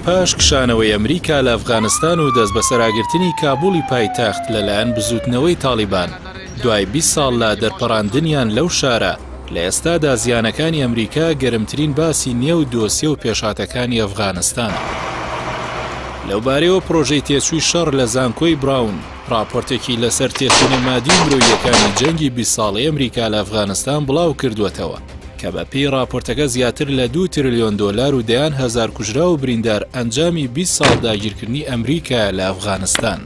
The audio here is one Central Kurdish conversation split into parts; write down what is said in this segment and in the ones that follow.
پاش کشانەوەی ئەمریکا لە ئەفغانستان و دەستبەسەراگرتنی کابوڵی پایتەخت لەلایەن بزووتنەوەی تاڵیبان دوای 20 ساڵ لە دەرپەڕاندنیان لەو شارە، لە ئێستادا زیانەکانی ئەمریکا گەرمترین باسی نێو دۆسیە و پێشهاتەکانی ئەفغانستانە. لەوبارەیەوە پرۆژەی تێچووی شەڕ لە زانکۆی براون ڕاپۆرتێکی لەسەر تێچوونە مادی و مرۆییەکانی جەنگی 20 ساڵەی ئەمریکا لە ئەفغانستان بڵاوکردووەتەوە کە بە پێی ڕاپۆرتەکە زیاتر لە دوو ترلیۆن دۆلار و دەیان هەزار کوژراو و بریندار ئەنجامی 20 ساڵ داگیرکردنی ئەمریکایە لە ئەفغانستان.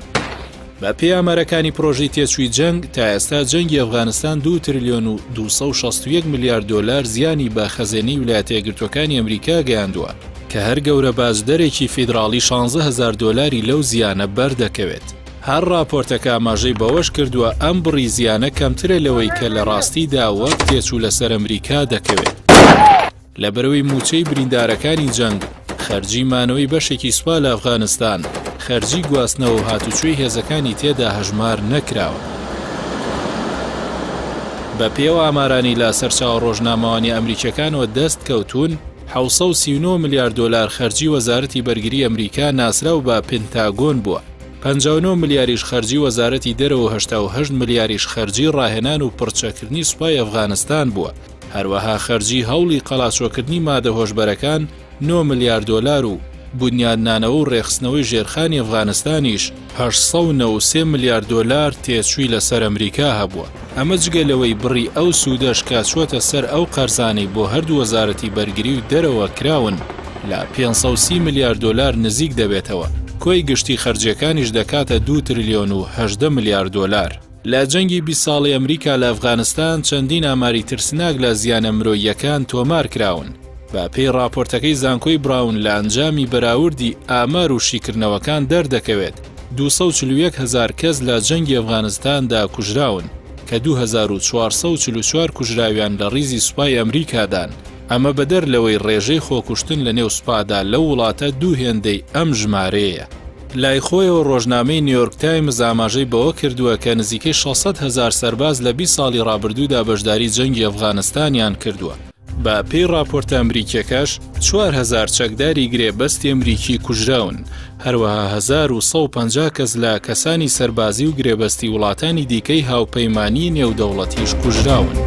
بە پێی ئامارەکانی پرۆژەی تێچووی جەنگ، تا ئێستا جەنگی ئەفغانستان دوو ترلیۆن و 261 ملیار دۆلار زیانی بە خەزێنەی ویلایەتە یەکگرتووەکانی ئەمریکا گەیاندووە، کە هەر گەورە باجدەرێکی فیدراڵی 16 هەزار دۆلاری لەو زیانە بەردەکەوێت. هەر ڕاپۆرتەکە ئاماژەی بەوەش کردووە، ئەم بڕی زیانە کەمترە لەوەی کە لە ڕاستیدا وەک تێچوو لەسەر ئەمریکا دەکەوێت. لەبەرئەوەی مووچەی بریندارەکانی جەنگ، خەرجی مانەوەی بەشێکی سوپا لە ئەفغانستان، خەرجی گواستنەوە و هاتوچۆی هێزەکانی تێدا هەژمار نەکراوە. بەپێی ئەو ئامارانەی لە سەرچاوە ڕۆژنامەوانییە ئەمریکییەکانەوە دەست کەوتوون، 739 ملیار دۆلار خەرجی وەزارەتی بەرگری ئەمریکا ناسراو بە پنتاگۆن بووە، 59 ملیاریش خەرجی وەزارەتی دەرەوە و 88 ملیاریش خەرجی ڕاهێنان و پڕچەکردنی سوپای ئەفغانستان بووە. هەروەها خەرجی هەوڵی قەڵاچۆکردنی مادە هۆشبەرەکان نۆ ملیار دۆلار و بونیادنانەوە و رێکخستنەوەی ژێرخانی ئەفغانستانیش 893 ملیار دۆلار تێچووی لەسەر ئەمریکا هەبووە، ئەمە جگە لەوەی بڕی ئەو سوودەش کە چووەتە سەر ئەو قەرزانەی بۆ هەردوو وەزارەتی بەرگری و دەرەوە کراون لە 530 ملیار دۆلار نزیک دەبێتەوە، کۆی گشتی خەرجیەکانیش دەکاتە دوو ترلیۆن و 18 ملیار دۆلار. لە جەنگی 20 ساڵەی ئەمریکا لە ئەفغانستان چەندین ئاماری ترسناک لە زیانە مرۆییەکان تۆمار کراون. بە پێی ڕاپۆرتەکەی زانکۆی براون لە ئەنجامی بەراوردی ئامار و شیکردنەوەکان دەردەکەوێت 241 هەزار کەس لە جەنگی ئەفغانستاندا کوژراون کە 2444 کوژراویان لە ڕیزی سوپای ئەمریکادان، ئەمە بەدەر لەوەی ڕێژەی خۆکوشتن لە نێو سوپادا لەو وڵاتە دوو هێندەی ئەم ژمارەیە. لای خۆیەوە ڕۆژنامەی نیویۆرک تایمز ئاماژەی بەوە کردووە کە نزیکەی 600 هەزار سەرباز لە 20 ساڵی ڕابردوودا بەشداری جەنگی ئەفغانستانیان کردووە. بە پێی ڕاپۆرتە ئەمریکیەکەش 4000 چەکداری گرێبەستی ئەمریکی کوژراون، هەروەها 1150 کەس لە کەسانی سەربازی و گرێبەستی وڵاتانی دیکەی هاوپەیمانیی نێودەوڵەتیش کوژراون.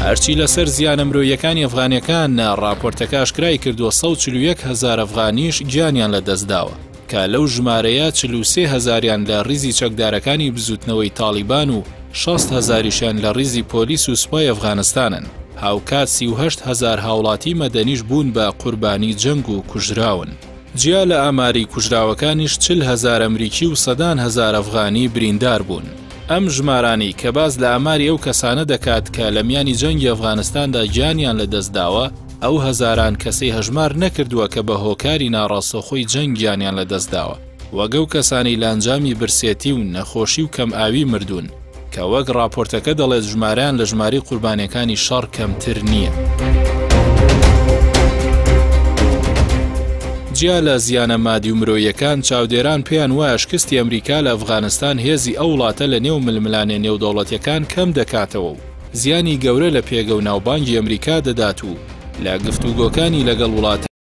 هەرچی لەسەر زیانە مرۆییەکانی ئەفغانیەکانە، ڕاپۆرتەکە ئاشکرای کردووە 141 هەزار ئەفغانیش گیانیان لەدەستداوە، کە لەو ژمارەیە 43 هەزاریان لە ڕیزی چەکدارەکانی بزوتنەوەی تاڵیبان و 60 هەزاریشیان لە ڕیزی پۆلیس و سوپای ئەفغانستانن، هاوکات 38 هەزار هاوڵاتی مەدەنیش بوون بە قوربانی جەنگ و کوژراون. جیا لە ئاماری کوژراوەکانیش 40 هەزار ئەمریکی و سەدان هەزار ئەفغانی بریندار بوون. ئەم ژمارانەی کە باس لە ئاماری ئەو کەسانە دەکات کە لە میانی جەنگی ئەفغانستاندا گیانیان لە دەست داوە، ئەو هەزاران کەسەی هەژمار نەکردووە کە بە هۆکاری ناڕاستەوخۆی جەنگ گیانیان لە دەست داوە، وەک ئەو کەسانەی لە ئەنجامی برسێتی و نەخۆشی و کەمئاوی مردوون. کە وەک ڕاپۆرتەکە دەڵێت ژمارەیان لە ژمارەی قوربانیەکانی شەڕ کەمتر نییە. جیا لە زیانە مادی و مرۆییەکان، چاودێران پێیان وایە شکستی ئەمریکا لە ئەفغانستان هێزی ئەو وڵاتە لە نێو ململانێ نێودەوڵەتیەکان کەم دەکاتەوە و زیانی گەورە لە پێگە و ناوبانگی ئەمریکا دەدات و لە گفتوگۆکانی لەگەڵ وڵاتانی.